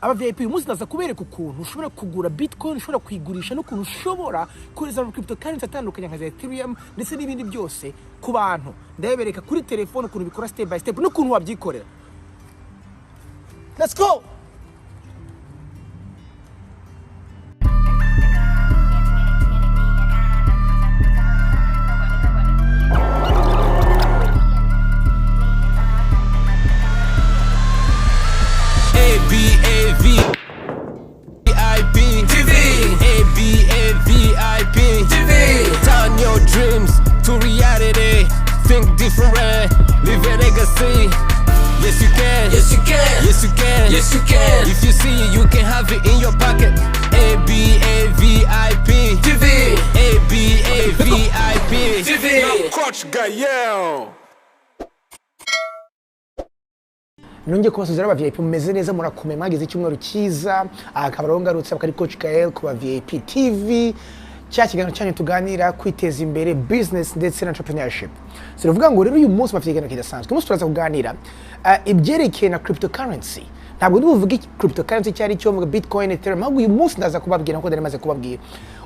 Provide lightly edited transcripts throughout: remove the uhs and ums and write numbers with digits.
Aba VIP, uyu munsi ndaza kubereka ukuntu ushobora kugura Bitcoin, ushobora kuyigurisha, n'ukuntu ushobora kohereza ama cryptocurrency atandukanye nka za Ethereum ndetse n'ibindi byose ku bantu. Ndabereka kuri telefone ukuntu bikora step by step n'ukuntu wabyikorera. Let's go! A B A V I P TV. A B A V I P TV. Turn your dreams to reality. Think different, live a legacy. Yes you can. Yes, you can. Yes you can. Yes, you can. If you see it, you can have it in your pocket. A B A V I P TV. A B A V I P TV. Coach Gael. Nongeye kubasubiza aba VIP, mumeze neza, murakomeye, mwagize icyumweru cyiza. Aha akaba ariho ngarutse, akaba ari Coach Gael ku ba VIP TV, cya kiganiro cyanyu tuganira kwiteza imbere, business ndetse na entrepreneurship. So bivuga ngo rero uyu munsi bafite ikiganiro kidasanzwe. Uyu munsi turaza kuganira ibyerekeye na cryptocurrency. Ntabwo ndi buvuge cryptocurrency icyo ari cyo, mvuga Bitcoin, Ethereum, ahubwo uyu munsi ndaza kubabwira, nkuko nari maze kubabwira,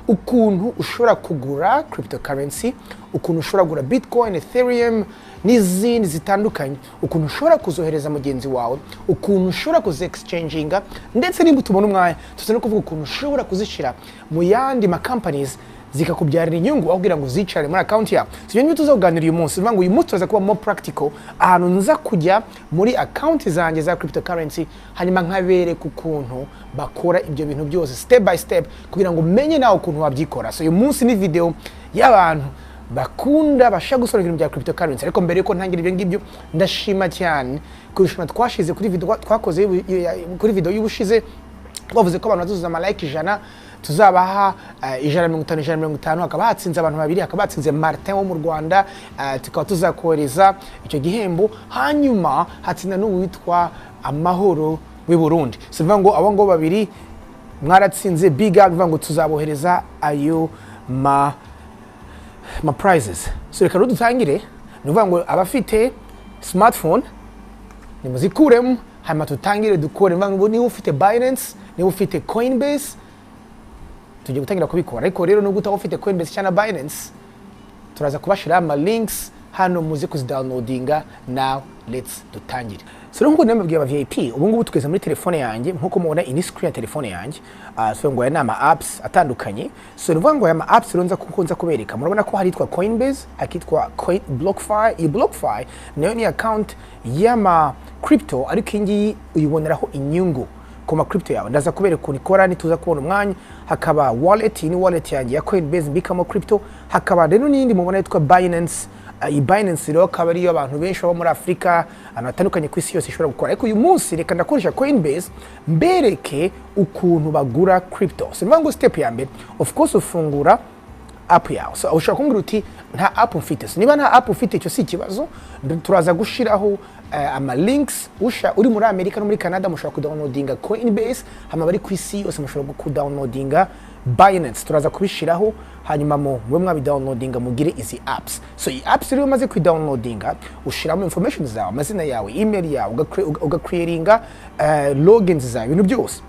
ukuntu ushobora kugura cryptocurrency, ukuntu ushobora kugura Bitcoin, Ethereum n'izindi zitandukanye, ukuntu ushobora kuzohereza mugenzi wawe, ukuntu ushobora kuzi-exchanginga, ndetse niba tubona umwanya tuza no kuvuga ukuntu ushobora kuzishyira mu yandi ma companies zikakubyarira inyungu aho kugira ngo uzicare muri account yawe. So ibyo nibyo tuzakuganira uyu munsi. Bivuga ngo uyu munsi tuza kuba more practical, ahantu nza kujya muri account zanjye za cryptocurrency, hanyuma nkabereka ukuntu bakora ibyo bintu byose step by step kugira ngo umenye nawe ukuntu wabyikora. So uyu munsi ni video y'abantu bakunda bashaka gusobanura ibintu bya cryptocurrency. Ariko mbere yuko ntangira ibyo ngibyo, ndashima cyane kurusha twashize kuri video twakoze kuri video y'ubushize. Twavuze ko abantu bazuzuza ama like 100 tuzabaha 150, 150. Hakaba hatsinze abantu babiri, hakaba hatsinze Martin wo mu Rwanda, tukaba tuzakohereza icyo gihembo, hanyuma hatsinda n'uwitwa Amahoro w'i Burundi. Si bivuga ngo abo ngabo babiri mwaratsinze, big up, bivuga ngo tuzabohereza ayo ma prizes. So reka rero dutangire. Ni ukuvuga ngo abafite smartphone nimuzikuremo, hanyuma tutangire dukore. Nivuga ngo niba ufite Binance, niba ufite Coinbase, tugiye gutangira kubikora. Ariko rero nubwo utaba ufite Coinbase cyangwa Binance, turaza kubashyiraho ama links hano muze kuzidownloadinga. Now let's dutangire. So rero nkuko nabibabwiye aba VIP, ubu ngubu tugeze muri telefone yanjye. Nkuko mubona, iyi ni screen ya telefone yanjye. So ngo aya ni ama apps atandukanye. So ni ukuvuga ngo aya ma apps rero nza kuko nza kubereka, murabona ko hari itwa Coinbase, hakitwa Coin BlockFi. Iyi BlockFi nayo ni account y'ama crypto, ariko iyi ngiyi uyiboneraho inyungu ku ma crypto yawe. Ndaza kubereka ukuntu ikora nituza kubona umwanya. Hakaba wallet, iyi ni wallet yanjye ya Coinbase mbikamo crypto. Hakaba rero n'iyindi mubona yitwa Binance. Iyi Binance rero akaba ariyo abantu benshi baba muri Afurika, ahantu hatandukanye ku isi yose ishobora gukora. Ariko uyu munsi reka ndakoresha Coinbase mbereke ukuntu bagura crypto. So niyo ngo step ya mbere, of course, ufungura app yawe. So ushobora kumbwira uti nta app mfite. So niba nta app ufite, icyo si ikibazo, turaza gushiraho ama links. Usha uri muri Amerika no muri Canada mushobora kudownloadinga Coinbase, hama bari ku isi yose mushobora kudownloadinga Binance. Turaza kubishiraho, hanyuma mu mube mwabidownloadinga mugire izi apps. So iyi apps rero umaze kuidownloadinga, ushiramo information zawe, amazina yawe, email yawe, ugacreatinga logins zawe, ibintu byose.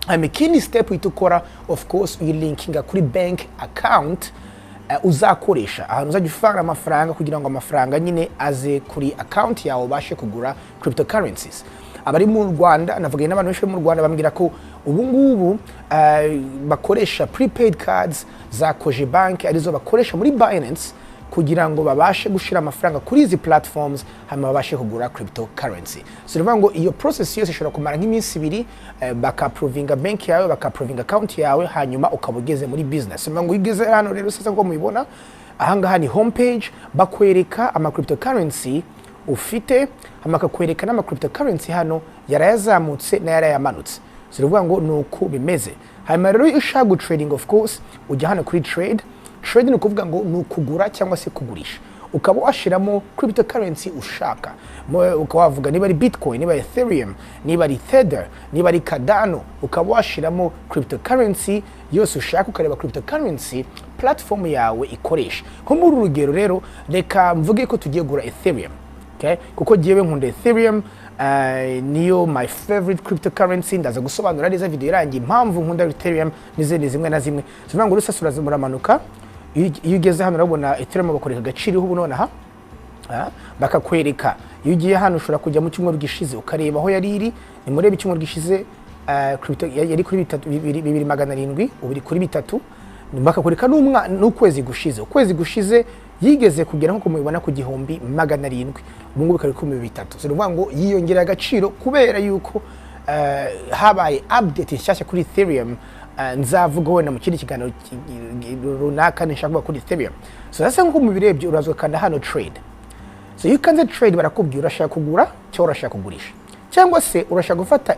Hanyuma ikindi step uhita ukora, of course, uyilinkinga kuri bank account uzakoresha, ahantu uzajya ufana amafaranga kugira ngo amafaranga nyine aze kuri account yawe ubashe kugura cryptocurrencies. Abari mu Rwanda, navuganye n'abantu benshi bo mu Rwanda, bambwira ko ubu ngubu bakoresha prepaid cards za Cogebanque, arizo bakoresha muri Binance kugira ngo babashe gushyira amafaranga kuri izi platforms, hanyuma babashe kugura cryptocurrency. So ni ngo iyo process yose ishobora kumara nk'iminsi 2, bakaprovinga bank yawe, bakaprovinga account yawe, hanyuma ukaba ugeze muri business. So ni ngo iyo ugeze hano rero sasa, nk'uko mubibona ahangaha ni homepage, bakwereka ama cryptocurrency ufite, hanyuma bakakwereka n'ama cryptocurrency hano yarayazamutse n'ayarayamanutse. So ni ukuvuga ngo ni uku bimeze. Hanyuma rero iyo ushaka gutrading, of course ujya hano kuri trade. Trade ni ukuvuga ngo ni ukugura cyangwa se kugurisha, ukaba washyiramo cryptocurrency ushaka. Ukaba wavuga niba ari Bitcoin, niba ari Ethereum, niba ari Tether, niba ari Cardano, ukaba washyiramo cryptocurrency yose ushaka, ukareba cryptocurrency platform yawe ikoresha. Nko muri uru rugero rero, reka mvuge ko tugiye kugura Ethereum, okay? Kuko jyewe nkunda Ethereum. Niyo my favorite cryptocurrency. Ndaza gusobanura neza video irangiye impamvu nkunda Ethereum n'izindi zimwe na zimwe. So ngo rusasa uraza muramanuka, iyo ugeze hano urabona Ethereum bakwereka agaciro ubu nonaha. Bakakwereka iyo ugiye hano ushobora kujya mu cyumweru gishize ukareba aho yari iri. Nimurebe icyumweru gishize, crypto yari kuri bitatu, bibiri, 2700, ubu iri kuri 3. Bakakwereka n'ukwezi gushize. Ukwezi gushize yigeze kugera, nk'uko mubibona, ku 1700, ubu ngubu ikaba iri ku 3,000. So ni ukuvuga ngo yiyongera agaciro kubera yuko habaye update nshyashya kuri Ethereum. Nzavuga wenda mu kindi kiganiro runaka nishaka kuvuga kuri Ethereum. So sasa nk'uko mubirebye, uraza ukanda hano trade. So iyo ukanze trade, barakubwira urashaka kugura cyangwa urashaka kugurisha, cyangwa se urashaka gufata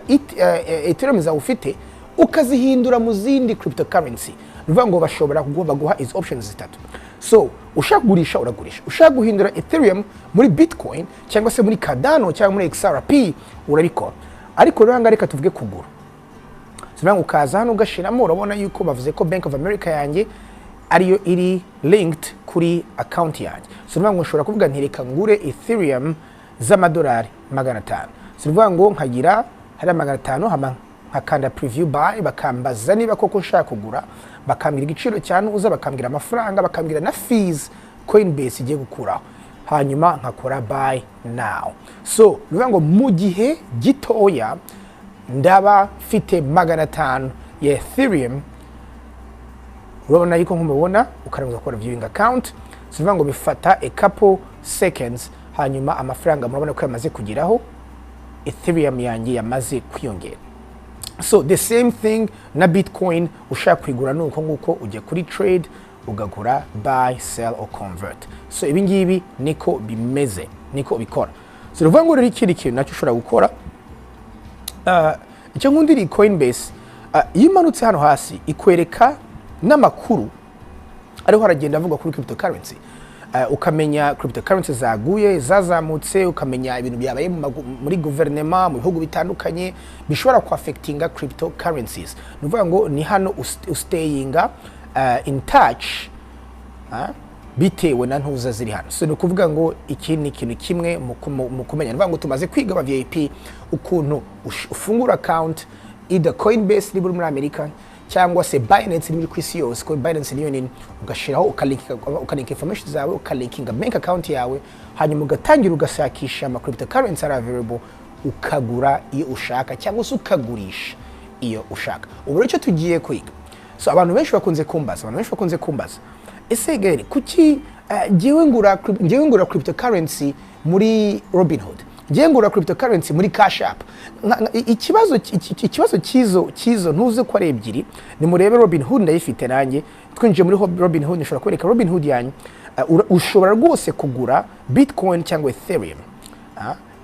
Ethereum zawe ufite ukazihindura mu zindi cryptocurrency. Ni ukuvuga ngo bashobora baguha izi options zitatu. So ushaka kugurisha uragurisha, ushaka guhindura Ethereum muri Bitcoin cyangwa se muri Cardano cyangwa muri XRP urabikora. Ariko rero ahangaha reka tuvuge kugura. So ngo ukaza hano ugashiramo, urabona yuko bavuze ko Bank of America yanjye ariyo iri linked kuri account yanjye. So ngo nshobora kuvuga nti reka ngure Ethereum z'amadolari 500. So ngo nkagira hariya 500, hama nkakanda preview buy, bakambaza niba koko nshaka kugura, bakambwira igiciro cya nuza, bakambwira amafaranga, bakambwira na fees Coinbase igiye gukuraho, hanyuma nkakora buy now. So ni ngo mu gihe gitoya ndaba mfite 500 ya Ethereum. Urabona yuko nk'umubona ukarangiza gukora viewing account. So ngo bifata a couple seconds, hanyuma amafaranga murabona ko yamaze kugeraho, Ethereum yanjye yamaze kwiyongera. So the same thing na Bitcoin, ushaka kuyigura ni uko nguko ujya kuri trade ugagura, buy, sell or convert. So ibi ngibi niko bimeze, niko bikora. So uvuga ngo rero ikindi kintu nacyo ushobora gukora, icyo nkunda iri Coinbase, iyo umanutse hano hasi ikwereka n'amakuru ariho haragenda avuga kuri cryptocurrency. Ukamenya cryptocurrency zaguye, zazamutse, ukamenya ibintu byabaye muri guverinema mu bihugu bitandukanye bishobora kuaffectinga cryptocurrencies. Ni ukuvuga ngo ni hano ustayinga in touch bitewe na ntuza ziri hano. So ni ukuvuga ngo iki ni ikintu kimwe mu kumenya. Ni ukuvuga ngo tumaze kwiga aba VIP ukuntu ufungura account either Coinbase niba uri muri Amerika, cyangwa se Binance niba uri ku isi yose, kuko Binance niyo nini, ugashyiraho ukalinka information zawe, ukalinkinga bank account yawe, hanyuma ugatangira ugashakisha ama cryptocurrency ari available, ukagura iyo ushaka cyangwa se ukagurisha iyo ushaka. Ubu rero icyo tugiye kwiga, so abantu benshi bakunze kumbaza: ese Gael, kuki njyewe ngura cryptocurrency muri Robinhood, njyewe ngura cryptocurrency muri Cash App? Ikibazo cy'izo ntuze ko ari ebyiri. Nimurebe Robinhood ndayifite nanjye. Twinjiye muri Robinhood, nshobora kwereka Robinhood yanyu. Ushobora rwose kugura Bitcoin cyangwa Ethereum.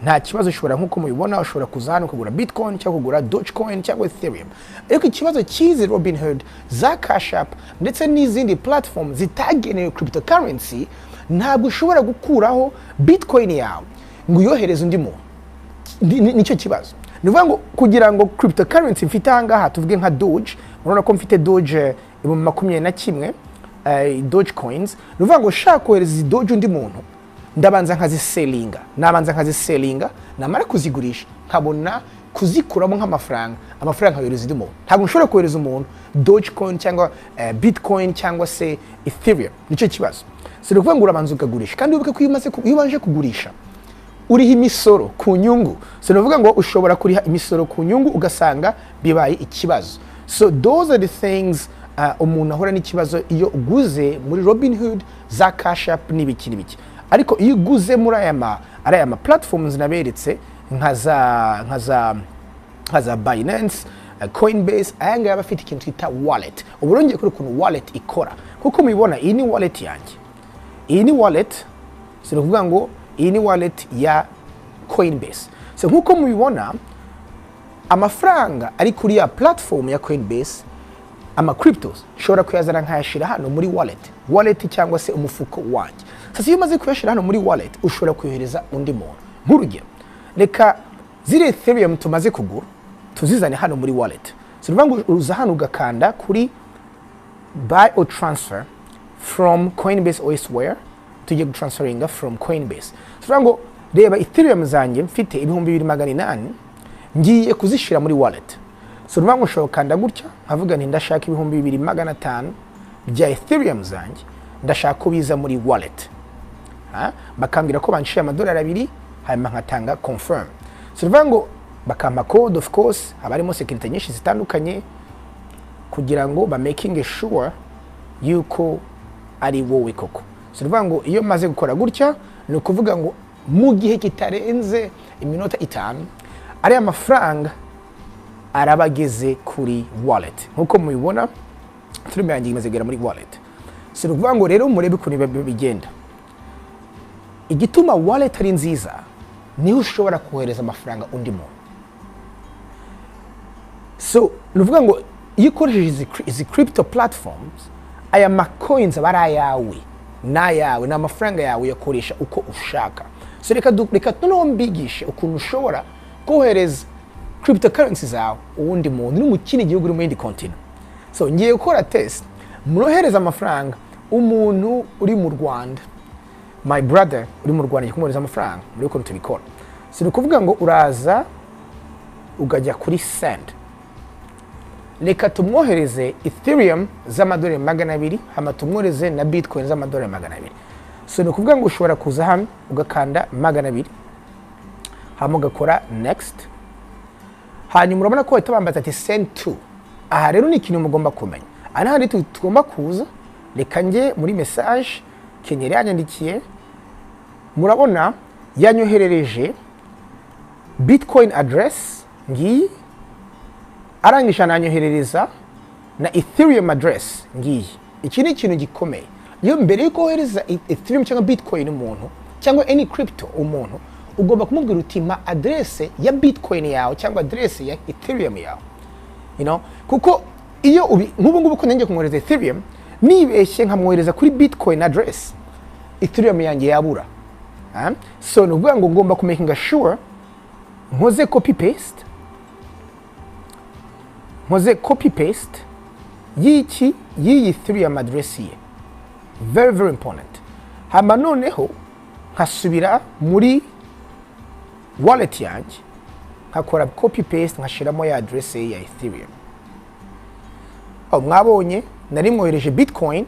Nta kibazo, ushobora, nk'uko mubibona, ushobora kuza hano ukagura Bitcoin cyangwa kugura Dogecoin cyangwa Ethereum. Ariko ikibazo cy'izi Robinhood, za Cash App ndetse n'izindi platform zitagenewe cryptocurrency, ntabwo ushobora gukuraho Bitcoin yawe ngo uyohereze undi muntu. Nicyo kibazo. Ni ukuvuga ngo kugira ngo cryptocurrency mfite aha ngaha, tuvuge nka Doge, murabona ko mfite Doge 21,000 Doge coins. Ni ukuvuga ngo ushaka kohereza izi Doge undi muntu, ndabanza nkaziselinga, nabanza nkaziselinga, namara kuzigurisha nkabona kuzikuramo nk'amafaranga, amafaranga nkayohereza undi muntu. Ntabwo nshobora kohereza umuntu Dogecoin cyangwa Bitcoin cyangwa se Ethereum. Nicyo kibazo. Si ukuvuga ngo urabanza ukagurisha, kandi wibuke ko iyo ubanje kugurisha uriha imisoro ku nyungu. So ni ukuvuga ngo ushobora kuriha imisoro ku nyungu, ugasanga bibaye ikibazo. So those are the things umuntu ahura n'ikibazo iyo uguze muri Robinhood, za Cash App n'ibiki n'ibiki. Ariko iyo uguze muri aya ma platforms naberetse, nka za Binance, Coinbase, aya ngaya aba afite ikintu twita wallet. Ubu rongeye kuri ukuntu wallet ikora. Kuko mubibona, iyi ni wallet yanjye, iyi ni wallet. Si ukuvuga ngo iyi ni wallet ya Coinbase. So nk'uko mubibona, amafaranga ari kuri ya platform ya Coinbase, ama cryptos, nshobora kuyazana nkayashyira hano muri wallet cyangwa se umufuko wanjye. Sasa iyo umaze kuyashyira hano muri wallet, ushobora kuyohereza undi muntu. Nk'urugero, reka ziriya Ethereum tumaze kugura tuzizane hano muri wallet. So ni ukuvuga ngo uza hano ugakanda kuri buy or transfer from Coinbase or elsewhere. Tugiye gutransferinga from Coinbase. So ngo Reba, Ethereum zanjye mfite 2800, ngiye kuzishyira muri wallet. So ni ngo ushobora gukanda gutya, nkavuga nti ndashaka 2500 bya Ethereum zanjye, ndashaka ko biza muri wallet. Ha? Bakambwira ko banciye amadolari 2, hanyuma nkatanga confirm. So ni ngo bakampa code. Of course haba harimo sécurité nyinshi zitandukanye kugira ngo ba making sure yuko ari wowe koko. So ni ngo iyo maze gukora gutya, ni ukuvuga ngo mu gihe kitarenze iminota 5 ariya mafaranga araba ageze kuri wallet. Nk'uko mubibona, filime yanjye imaze kugera muri wallet. So ni ukuvuga ngo rero murebe ukuntu bigenda. Igituma wallet ari nziza, niho ushobora kohereza amafaranga undi muntu. So ni ukuvuga ngo iyo ukoresheje izi crypto platforms, aya ma coins aba ari ayawe, ni ayawe, ni amafaranga yawe, uyakoresha uko ushaka. So reka noneho mbigishe ukuntu ushobora kohereza cryptocurrency zawe uwundi muntu uri mu kindi gihugu, uri mu yindi continent. So ngiye gukora test, mwohereza amafaranga umuntu uri mu Rwanda, my brother uri mu Rwanda, ngiye kumwohereza amafaranga muri ukuntu tubikora. So ni ukuvuga ngo uraza ukajya kuri send. Reka tumwohereze Ethereum z'amadolari 200, hama tumwohereze na Bitcoin z'amadolari 200. So ni ukuvuga ngo ushobora kuza hano ugakanda 200, hama ugakora next. Hanyuma urabona ko bahita bambaza ati "Send to". Aha rero ni ikintu mugomba kumenya. Aha handi tugomba kuza, reka njye muri message Kenya yari yanyandikiye. Murabona yanyoherereje Bitcoin address ngiyi, arangije ananyoherereza na Ethereum address ngiyi. Iki ni ikintu gikomeye. Iyo mbere yuko wohereza Ethereum cyangwa Bitcoin umuntu, cyangwa any crypto umuntu, ugomba kumubwira uti "Mpa adresse ya Bitcoin yawe cyangwa adresse ya Ethereum yawe." Kuko iyo nk'ubu ngubu ko nanjye kumwohereza Ethereum, nibeshye nkamwohereza kuri Bitcoin address, Ethereum yanjye yabura. Ah? So ni ukuvuga ngo ngomba kumakinga sure nkoze copy paste, nkoze copy paste y'iki, y'iyi Ethereum address ye. Very very important. Hama noneho nkasubira muri wallet yanjye, nkakora copy paste, nkashiramo ya address ye ya Ethereum. Oh, mwabonye nari mwohereje Bitcoin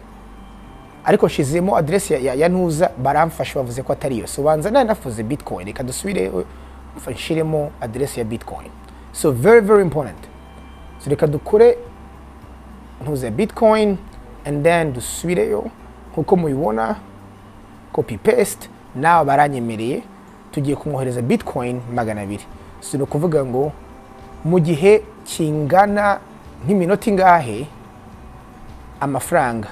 ariko nshizemo address ya ntuza, baramfashe bavuze ko atari yo. So banza nari nafuze Bitcoin. Reka dusubire nshiremo address ya Bitcoin. So very very important. So reka dukore ntuze Bitcoin and then dusubireyo. Nkuko mubibona, copy paste, nawe baranyemereye, tugiye kumwohereza Bitcoin 200. So ni ukuvuga ngo mu gihe kingana nk'iminota ingahe, amafaranga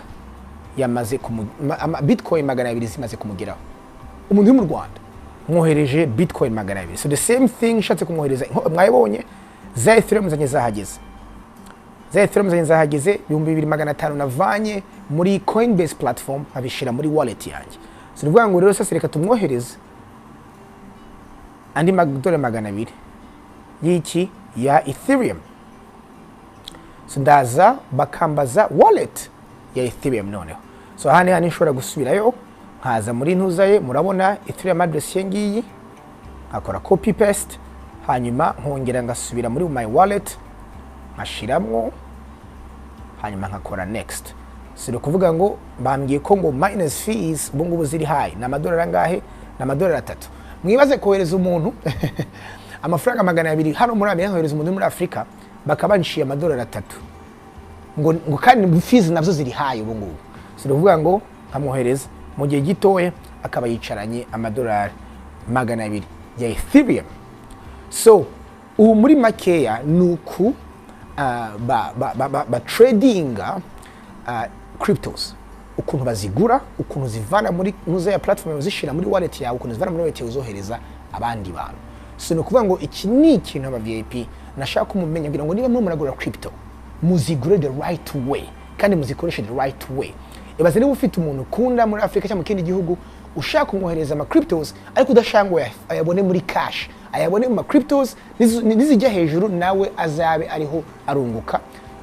yamaze Bitcoin 200 zimaze kumugeraho. Umuntu uri mu Rwanda mwohereje Bitcoin 200. So the same thing nshatse kumwohereza, mwabibonye za Ethereum zanjye zahageze, za Ethereum zanjye zahageze, 2500 navanye muri Coinbase platform nkabishyira muri wallet yanjye. So ni ukuvuga ngo rero sasa reka tumwohereze andi madolari 200 y'iki, ya Ethereum. So ndaza bakambaza wallet ya Ethereum noneho. So hano hano nshobora gusubirayo, nkaza muri ntuza ye, murabona Ethereum address ye ngiyi, nkakora copy paste, hanyuma nkongera ngasubira muri my wallet, nkashiramwo, hanyuma nkakora next. Si ni ukuvuga ngo bambwiye ko ngo minus fees ubu ngubu ziri high. Ni amadolari angahe? Ni amadolari 3. Mwibaze kohereza umuntu amafaranga 200 hano muri Amerika, nkohereza umuntu uri muri Afurika, bakaba banciye amadolari 3, ngo kandi fees nazo ziri high ubu ngubu. Si ni ukuvuga ngo nkamwohereza mu gihe gitoya akaba yicaranye amadolari 200 ya Ethereum. So ubu muri makeya ni uku ba tradinga cryptos, ukuntu bazigura, ukuntu zivana muri muze ya platform uzishyira muri wallet yawe, ukuntu zivana muri wallet yawe uzohereza abandi bantu. So ni ukuvuga ngo iki ni ikintu aba VIP nashaka kumumenya, kugira ngo niba murimo muragura crypto, muzigure the right way kandi muzikoreshe the right way. Ibaze niba ufite umuntu ukunda muri Afurika cyangwa mu kindi gihugu, ushaka kumwohereza ama cryptos ariko udashaka ngo ayabone muri cash, ayabone mu ma cryptos, nizijya hejuru nawe azabe ariho arunguka.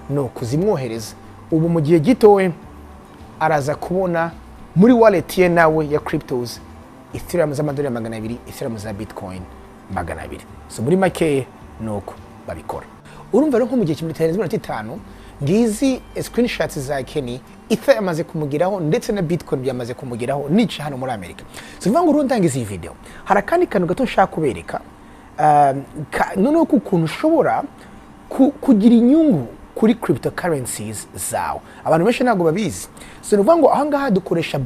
No kuzimwohereza ubu mu gihe gitoya araza kubona muri wallet ye nawe ya cryptos. Ethereum z'amadolari 200, Ethereum za Bitcoin 200. So muri make nuko babikora. Urumva rero nko mu gihe cy'iminota 5 ngizi screenshots za Kenny, Ether yamaze kumugeraho ndetse na Bitcoin byamaze kumugeraho nica hano muri Amerika. So bivuga ngo urundangiza iyi video, hari akandi kantu gato nshaka kubereka, noneho ukuntu ushobora kugira inyungu kuri cryptocurrencies zawe. Abantu benshi ntabwo babizi. So ni ukuvuga ngo aha ngaha dukoresha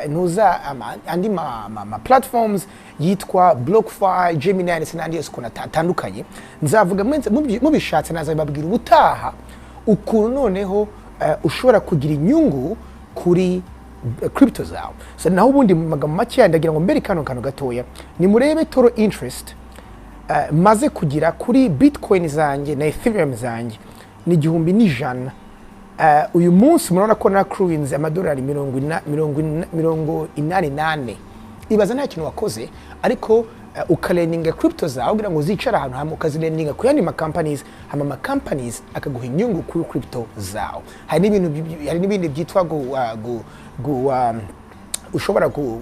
ntuza andi ma platforms yitwa BlockFi, Gemini ndetse n'andi yose ukuntu atandukanye. Nzavuga mubishatse nazabibabwira ubutaha ukuntu noneho ushobora kugira inyungu kuri crypto zawe. So naho ubundi mu magambo make ndagira ngo mbere kano kantu gatoya nimurebe total interest maze kugira kuri Bitcoin zanjye na Ethereum zanjye ni 1100. Uyu munsi murabona ko na accruinze amadolari 84. Ibaza nta kintu wakoze ariko ukalendinga crypto zawe kugira ngo zicare ahantu hamwe, ukazilendinga ku yandi ma companies, hama ama companies akaguha inyungu kuri crypto zawe. Hari n'ibintu, hari n'ibindi byitwa ushobora ku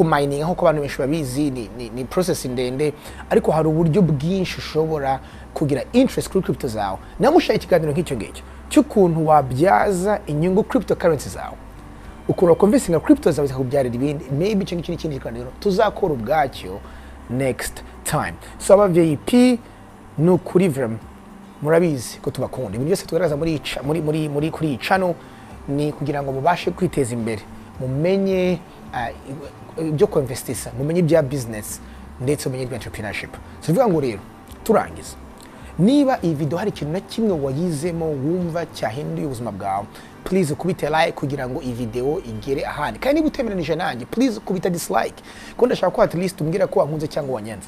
mining nk'uko abantu benshi babizi, ni process ndende, ariko hari uburyo bwinshi ushobora kugira interest kuri crypto zawe. Namushaka ikiganiro nk'icyo ngicyo cy'ukuntu wabyaza inyungu cryptocurrency zawe, ukuntu wakonvesinga crypto zawe zikakubyarira ibindi. Maybe icyo ngicyo ni ikindi kiganiro tuzakora ubwacyo next time. So aba VIP ni ukuri vraiment murabizi ko tubakunda. Ibintu byose tugaragaza muri muri muri muri kuri iyi channel ni kugira ngo mubashe kwiteza imbere, mumenye ibyo kuinvestisa, mumenye ibya business ndetse mumenye ibya entrepreneurship. So bivuga ngo rero turangiza, niba iyi video hari ikintu na kimwe wayizemo wumva cyahinduye ubuzima bwawe, please ukubite like kugira ngo iyi video igere ahandi. Kandi niba utemeranije nanjye, please kubita dislike, kuko ndashaka ko at least umbwira ko wankunze cyangwa wanyanze.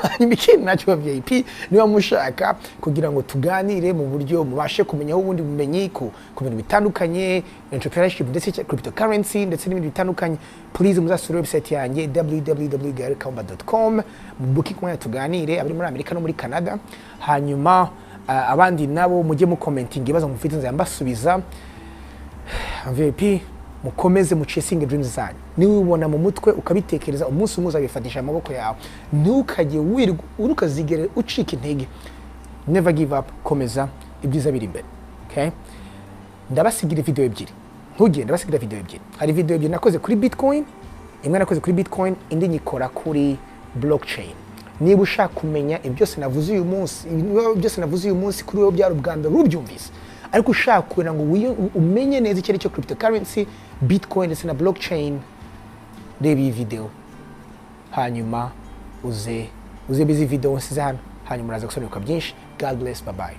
Hanyuma ikindi nacyo VIP, niba mushaka kugira ngo tuganire mu buryo mubashe kumenyaho ubundi bumenyi ku bintu bitandukanye, entrepreneurship ndetse cryptocurrency ndetse n'ibindi bitandukanye, please muzasure website yanjye www.gaelkaumba.com, mubuke kumwe tuganire, abari muri Amerika no muri Canada. Hanyuma abandi nabo mujye mu commenting ibibazo mufite nzajya mbasubiza. VIP, mukomeze muchasinge dreams zanyu. Niba ubibona mu mutwe ukabitekereza, umunsi umwe uzabifatisha amaboko yawe. Ntukajye wirirwa, ntukazigere ucika intege. Never give up, komeza, ibyiza biri imbere. Okay? Ndabasigira video ebyiri. Ntugende, ndabasigira video ebyiri. Hari video ebyiri nakoze kuri Bitcoin, imwe nakoze kuri Bitcoin, indi nyikora kuri blockchain. Niba ushaka kumenya ibyo byose navuze uyu munsi, ibyo byose navuze uyu munsi kuri wowe byari ubwa mbere ubyumvise, ariko ushaka kugira ngo umenye neza icyo ari cyo cryptocurrency, Bitcoin ndetse na blockchain, reba iyi video, hanyuma uze bizi video nsize hano, hanyuma uraza gusobanuka byinshi. God bless, bye bye.